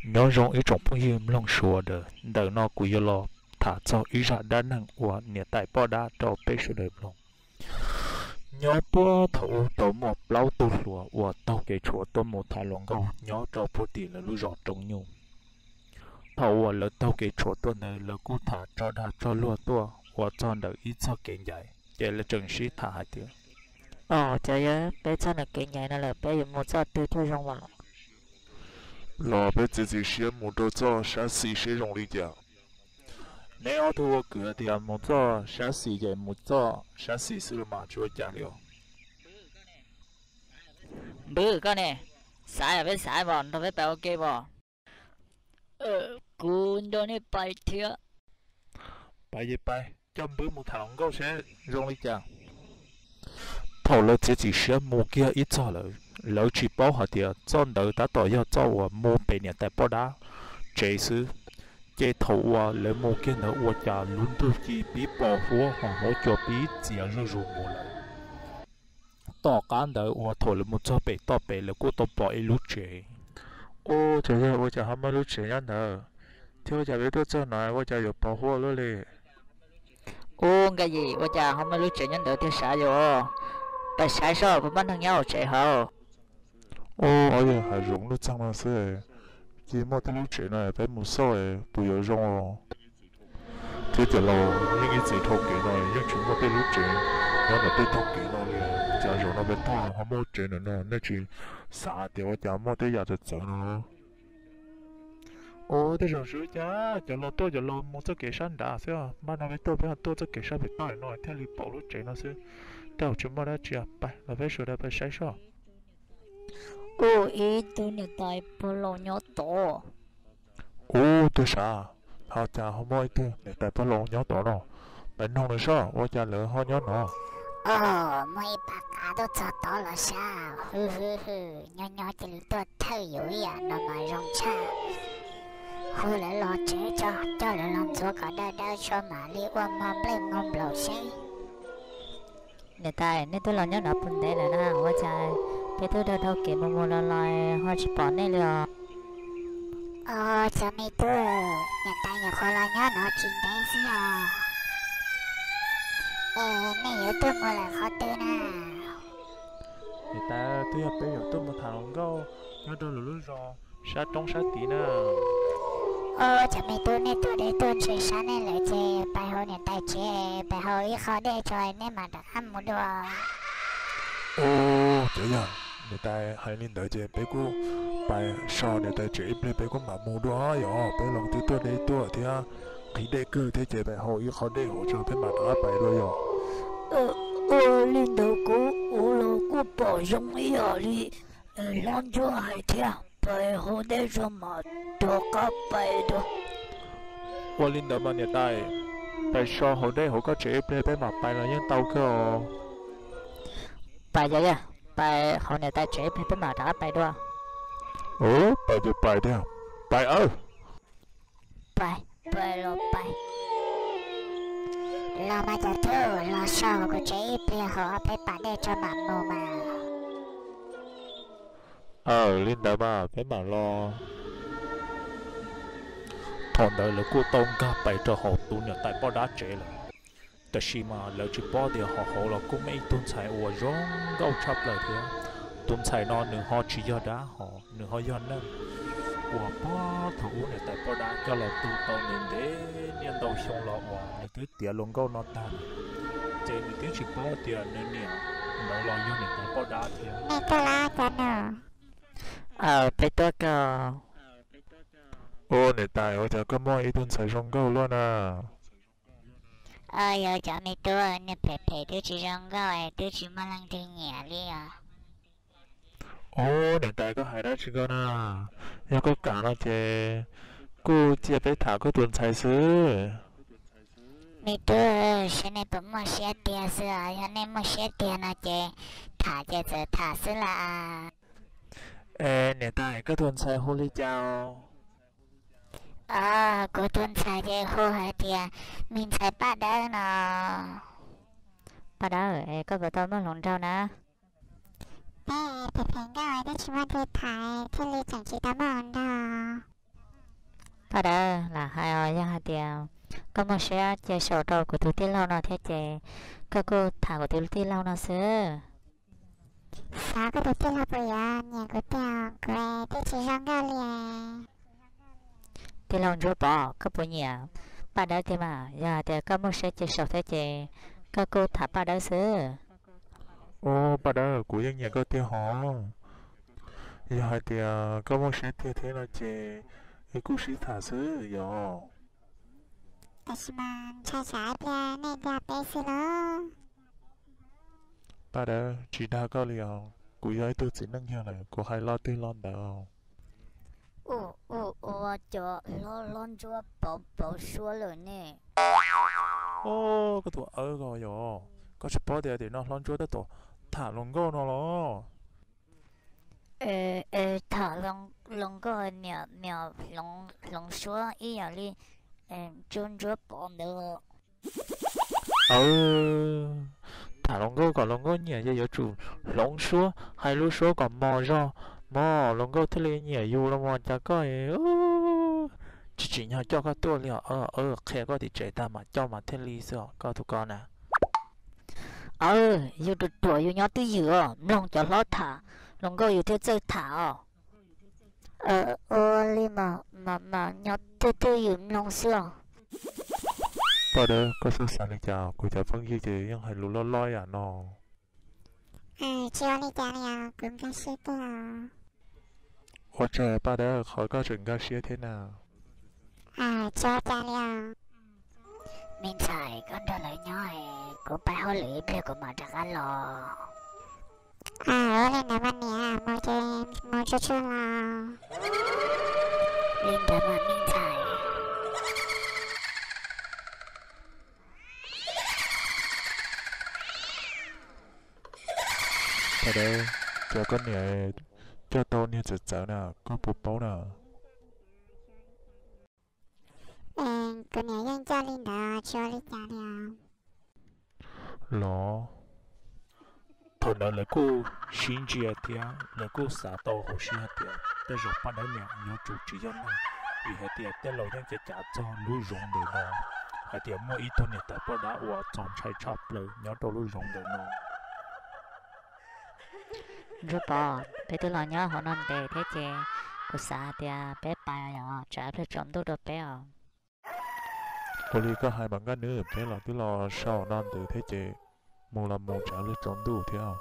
Nyob zoo ib tsoom phooj ywg mloog sawv daws, ntawm no kuv yuav los tham txog ib zaj dab neeg uas niam tais poj dab rau peb sawv daws mloog. Nyob puag thaum ub tau muaj plaub tug hluas uas taug kev tshuam tuaj mus tham hluas nkauj nyob rau puag tim lawv lub zos Roob Nyuj. Thaum uas lawv taug kev tshuam tuaj ntawd lawv kuj tham tso dag tso luag tuaj ua txog ntawm ib txoj kev ncaim, ces lawv tseem sib tham hais tias, Cov yawg, peb txog ntawm kev ncaim no lawm, peb yuav mus txoj twg thiaj zoo mas? Los peb txiav txim siab mus rau txoj sab xis seb zoo li cas. Neb ob tug ua kwv tias mus txoj sab xis ces mus txoj sab xis xwb los mas tsis ua cas li os. Npwg koj ne, xav peb xav os, nrog peb pais ua ke os. Kuv nrog nej pais thiab. Pais ces pais, coj Npwg mus tham hluas nkauj seb zoo li cas. Thaum lawv txiav txim siab mus kiag ib txoj lawm, lawv tsis paub hais tias txoj ntawd tab tom yog txoj uas mus pem niam tais poj dab tsev xwb. Ces thaum uas lawv mus kiag ntawd ua cas lub ntuj ci pib pos huab ho huab cua pib txias zuj zus mus lawm. Tom qab ntawd uas thaum lawv mus txog pem toj pem lawv kuj tau pom ib lub tsev. Ua cas yog ua cas ho muaj lub tsev nyob ntawd, thiab ua cas peb tuaj txog no ua cas yuav pos huab luaj li? Ub, Nkaj Yim, ua cas ho muaj lub tsev nyob ntawd thiab sav yus? Pais saib seb puas muaj neeg nyob hauv tsev hauv. Ub, ob yawg, hav zoov luaj txeeg no xwb, cia muaj tej lub tsev no peb mus xauj puas yuav zoo. Thiab cov laus yeej ib txwm dhau kev no yeej tsis muaj tej lub tsev nyob ntawm tej taug kev no li, cas zaum no peb tuaj ho muaj tsev ntawm no, nej tsis xav tias ua cas muaj tej yam txawv txawv no? Ub, tej zaum xwb cas cov laus tuaj cov laus mus txoj kev sab nrad xwb, npaj no peb tuaj peb ho tuaj txoj kev sab pem toj no thiaj li pom lub tsev no xwb. Tej zaum tsis muaj dab tsi, pais los peb sawv daws pais saib seb. Ub, ib tug niam tais pog laus nyob tod. Ub, twg sav, ho cas ho muaj ib tug niam tais pog laus nyob tod no? Pais noog nws seb ua cas lawv ho nyob no. Os, muaj ib pab qav tuaj txog tod los sav, hwj hwj hwj, nyob nyob cia li tuaj thawj yus ib yam no mas zoo tshaj. Hu lawv los tsev tso, coj lawv los ntxuav kom dawb dawb tso mam li ua mov nplej mov nplaum seb. Niam tais, nej twb los nyob no puas ntev lawm na, ua cas peb twb dhau dhau kev mus mus los los ho tsis pom nej li os? Os, cov me tub, niam tais nyuam qhuav los nyob no tsis ntev xwb os. Es nej yuav tuaj mus lawm qhov twg na? Niam tais, twb yog peb yuav tuaj mus tham hluas nkauj nyob rau lwm lub zos sab roob sab tid na. Os, cov me tub, nej tuaj deb tuaj ntshe sab nej lawm ces pais hauv niam tais tsev, pais haus ib qho dej tso nej mam rov qab mus dua. Os, cov yawg, niam tais hais li ntawd ces peb kuj pais so niam tais tsev ib pliag peb kuj mam mus dua. Yog peb los twb tuaj deb tuaj thiab, nqhis dej kawg thiab ces pais haus ib qho dej hauv tso peb mam rov qab pais dua yom. Ua li ntawd kuv ua los kuj pom zoo ib yam li hlob ntsuab hais thiab, pais haus dej tso mam rov qab pais dua. Ua li ntawd mas niam tais, pais so haus dej hauv koj tsev ib pliag peb mam pais los yeej tau kawg os. Pais yog, pais haus niam tais tsev ib pliag peb mam rov qab pais dua. Pais ces pais tiag, pais aw. Pais, pais los pais. Los mas cov tub, los so hauv kuv tsev ib pliag haus ob peb pas dej tso mam mus mas. Aw, li ntawd mas peb mam los. Thaum ntawd lawv kuj tau nkag pais rau hauv tus niam tais poj dab tsev lawm. Tab sis mas lawv tsis paub tias hauv hauv los kuj muaj ib tug ntxhais uas zoo nkauj tshaj plaws thiab. Tus ntxhais no nws ho tsis yog dab hos nws ho yog neeg uas puag thaum ub niam tais poj dab coj los tu tau ntev ntev niaj ntau xyoo los uas nws twb tiav hluas nkauj no tag lawm. Ces nws twb tsis paub tias nws niam ntawd los yog niam tais poj dab thiab. Nej tuaj los cov nus? Aw, peb tuaj kawg. Ua niam tais, ua cas koj muaj ib tug ntxhais zoo nkauj luaj na? Aw, yog cov me tub, niag phem phem twb tsis zoo nkauj es twb tsis muaj leej twg nyiam li os. Ua niam tais, koj hais dab tsi koj na? Yog koj kam no ces kuj cia peb tham koj tus ntxhais xwb. Me tub, seb nej puas muaj siab tiag xwb os, yog nej muaj siab tiag no ces tham ces txawm tham xwb las. Es niam tais, koj tus ntxhais hu li cas? Os, kuv tus ntxhais ces hu hais tias me ntxhais Paj Dawb no. Paj Dawb, es koj puas tau muaj hluas nraug na? Peb phem phem nkauj twb tsis muaj leej twg tham thiaj li tseem tsis tau muaj hluas nraug. Paj Dawb, lam hais os, yog hais tias koj muaj siab cia sau rau kuv tus tij laug no thiab ces koj kuj tham kuv tus tij laug no xwb. Xav koj tus tij laug puas yuav nyiam kuv tiag, kuv twb tsis zoo nkauj li. Tij laug Ntsuab Pov, koj puas nyiam Paj Dawb tiag mas? Yog hais tias koj muaj siab cia sau thiab ces koj kuj tham Paj Dawb xwb. Ub, Paj Dawb, kuv yeej nyiam koj tiag hov. Yog hais tias koj muaj siab tiag thiab no ces wb kuj sib tham xwb yog. Tab sis mas ntshai tsam ib pliag nej dag peb xwb lauj. Paj Dawb, tsis dag koj li os, kuv yog ib tug txiv neej yog lawm, kuv hais lo twg lo ntawd. Ua, ua, ua, cov hlob hlob ntsuab pov pov suab lawm ne. Ub, koj tus awb ko yog, koj tsis paub tias tiam no hlob ntsuab tab tom tham hluas nkauj no los? Tham hluas nkauj niam niam hloov suab ib yam li ntsuab ntsuab pov ntawd. Tham hluas nkauj kom hluas nkauj nyiam ces yuav tsum hloov suab, hais lub suab kom mos zog, mos hluas nkauj thiaj li nyiam yus los mas cas koj tsis tsim nyog coj koj tuaj li os. Qhia koj tim tsev tag mam coj mas thiaj li xwb os koj tus ko na. Aw, yus ruam ruam yus nyob twj ywm os, mloog cov hlob tham hluas nkauj yus thiaj txawj tham os. Ua li mas mas nyob twj twj ywm mloog xwb os. Paj Dawb, koj xav xav li cas? Kuv cov phooj ywg ces yeej hais lus loj loj yam no. Tsis ua li cas li os, kuv nkag siab tiag. Ua tsaug Paj Dawb, qhov koj tseem nkag siab thiab na. Tsis ua cas li os. Me ntxhais, koj nrog lawv nyob, kuv pab hauj lwm ib pliag kuv mam rov qab los. Ua li ntawd mas niam, mus ces mus tsuag tsuag los. Li ntawd mas me ntxhais. Paj Dawb, cas koj niam coj tau niag txawv txawv na, koj puas paub na? Kuv niam yeej coj li ntawd, tsis ua li cas li os. Los, thaum ntawd lawv kuj sib ntsia thiab lawv kuj xav tau hauv siab hais tias tej zaum Paj Dawb niam yuav tsum tsis yog neeg, vim hais tias tej laus yeej cav cav txog lub zoov ntawm no hais tias muaj ib tug niam tais poj dab uas txaus ntshai tshaj plaws nyob rau lub zoov ntawm no. Ntsuab Pov, peb twb los nyob hauv no ntev thiab ces kuv xav hais tias peb pais os, tsam ib pliag tsaus ntuj dua peb os. Ua li koj hais mas Nkaj Nws, peb los twb los saum no ntev thiab ces mus los mus tsam ib pliag tsaus ntuj thiab.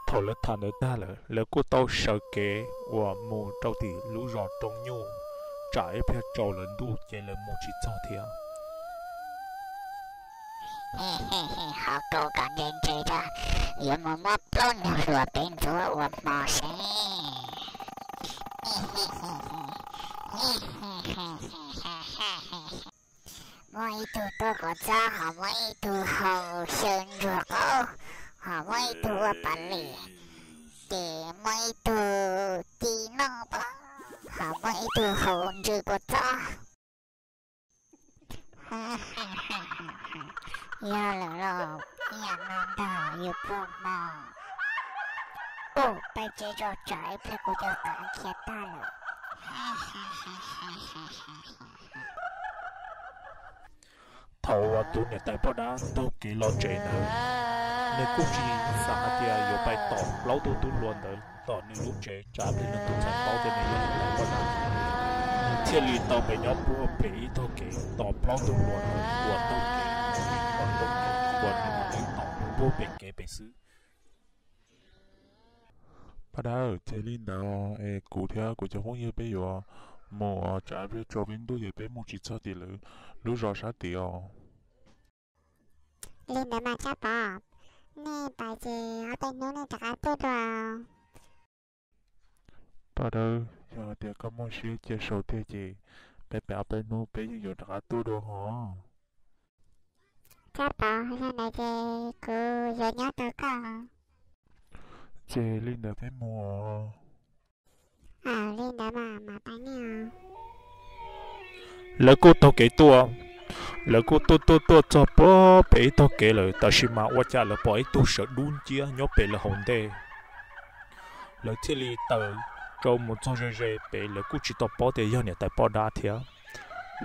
Thaum lawv tham ntawd tag lawm, lawv kuj tau sawv kev uas mus rau tim lub zos Roob Nyuj, tsam ib pliag tsaus lawm ntuj ces lawv mus tsis txog thiab. Hov kaus kom ntse ntse tso, yuav mus muab plaub nyuag hluas pem ntxuav ua hmo seb. Muaj ib tug tuaj kov txob, ho muaj ib tug haus xyaw ntsuag qaub, ho muaj ib tug ua pas lim, ces muaj ib tug ci noj pob, ho muaj ib tug haus ntsws kua txob. Yog lawm los ib yam no ntag yus pog hmo. Ub, peb tseb tso tsam ib pliag kuv cov qav khiav tag lawm. Thaum uas tus niam tais poj dab taug kev los tsev ntawd, nws kuj tsis xav hais tias yuav pais tom plaub tug tub hluas ntawd tom nws lub tsev tsam ib pliag nws tus ntxhais paub tias nws yog niam tais poj dab. Nws thiaj li tau pem nyob puag pem ib tog kev tos plaub tug hluas ntawd uas taug kev uas nws mam li tom puag pem kev pem xwb. Paj Dawb, ces li ntawd es kuv thiab kuv cov phooj ywg peb yuav mus os, tsam ib pliag tsaus ntuj ces peb mus tsis txog tim lawv lub zos sab tid os. Li ntawd mas Tsab Pov, nej pais ces ob peb hnub nej rov qab tuaj dua. Paj Dawb, yog hais tias koj muaj siab cia sau tiag ces peb pem ob peb hnub peb yeej yuav rov qab tuaj dua hos. Tsab Pov, yog ntawd ces kuv yuav nyob tos koj. Ces li ntawd peb mus os. Li ntawd mas mam pais ne. Lawv kuj taug kev tuaj, lawv kuj tuaj tuaj tuaj txog puag pem ib tog kev lawm, tab sis mas ua cas lawv pom ib tug sawv dub nciab nyob pem lawv hauv ntej. Lawv thiaj li tawm rau mus txog ze ze pem, lawv kuj tsis tau paub tias yog niam tais poj dab thiab.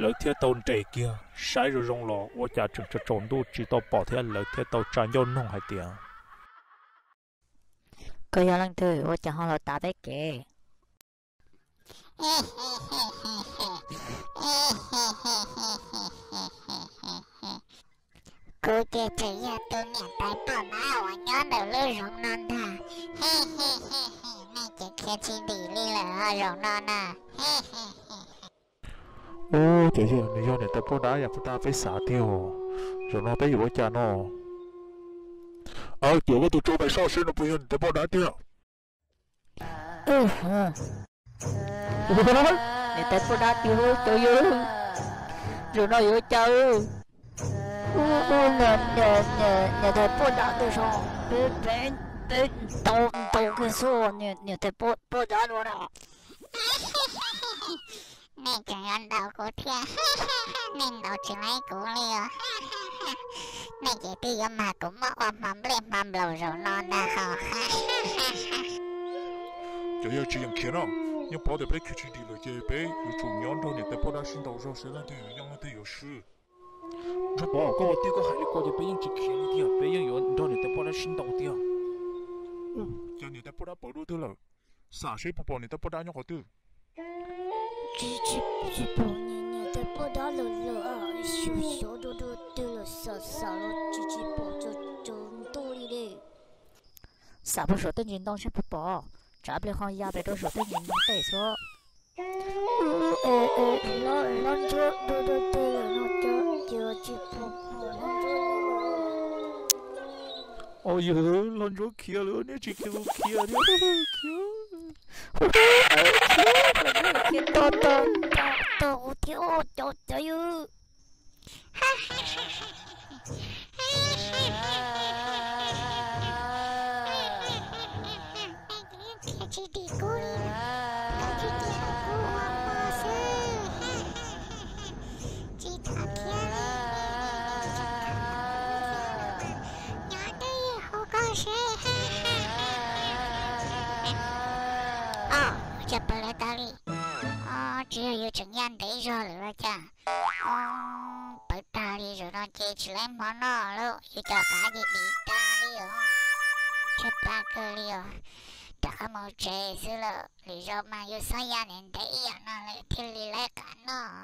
Lawv thiaj tau nres kiag saib zoo zoo los ua cas tseem tsaus tsaus ntuj tsis tau pom thiab, lawv thiaj tau tsa ncauj noog hais tias, Koj yog leej twg ua cas ho los tav peb kev? Kuv ces tseem yog tus niam tais poj dab uas nyob ntawm lub zoov no ntag. Nej ces khiav tsis dim li lawm zaum no na. Ub, ces yog nws yog niam tais poj dab yam puag ta peb xav tiag. Zaum no peb yuav ua cas no? Aw, ces koj tus tsov pem soj seb no puas yog niam tais poj dab tiag? Niam tais poj dab tiag cov yawg. Zaum no yuav ua cas? Ub, niam tais poj dab tiag, peb, peb ntaus ntaus kiag xwb niam tais poj dab no na. Nej tseem yuav ntaus kuv thiab, nej ntaus tsis laib kuv li os. Nej ces twb yuav mag kuv muab ua hma nplej hma nplaum zaum no ntag hos. Cov yawg tsis yeem khiav no, yeej paub tias peb khiav tsis dim lawm ces peb yuav tsum nyob nrog niam tais poj dab sib ntaus zog seb leej twg yuav yooj leej twg yuav swb. Ntsuag Pov, koj ua tib koj hais li ko ces peb yeej tsis khiav li tiag, peb yeej yuav nrog niam tais poj dab sib ntaus tiag. Cas niam tais poj dab pawv dua twg lawm? Xam seb puas pom niam tais poj dab nyob qhov twg. Tsis, tsis pom niam tais poj dab lawm, xyov xyov dua dua twg lawm, xam xam los tsis, tsis pom tsaus ntuj li ne. Xam puag saum tej ntsis ntoo seb puas pom, tsam pliag ho ya pem rau saum tej ntsis ntoo tej xwb. Hlob Ntsuab dua dua twg lawm no ces tsis pom hlob Ntsuab. Au yawg, hlob Ntsuab khiav lawm, neb tsis khiav kuv khiav thiab. Khiav, khiav, khiav, tog, tog, tog kuv thiab, cov, cov yawg. Khiav tsis dim kuv li, tsis dim kuv ua mos xwb. Tsis tham khiav li, nyob twj ywm hauv koj seb. Au, cas pawg lawv tag li. Tsis yog yus tseem ya ntev zog lawm los cas? Pawg tag li, zaum no ces tsis laib hmo noj lawm, yus cov qav ces dim tag li os. Tshaib plab kawg li os. Rov qab mus tsev xwb lawm, lwm zaus mas yus xob ya ntev ntev ib yam no lawm thiaj li laib qav noj.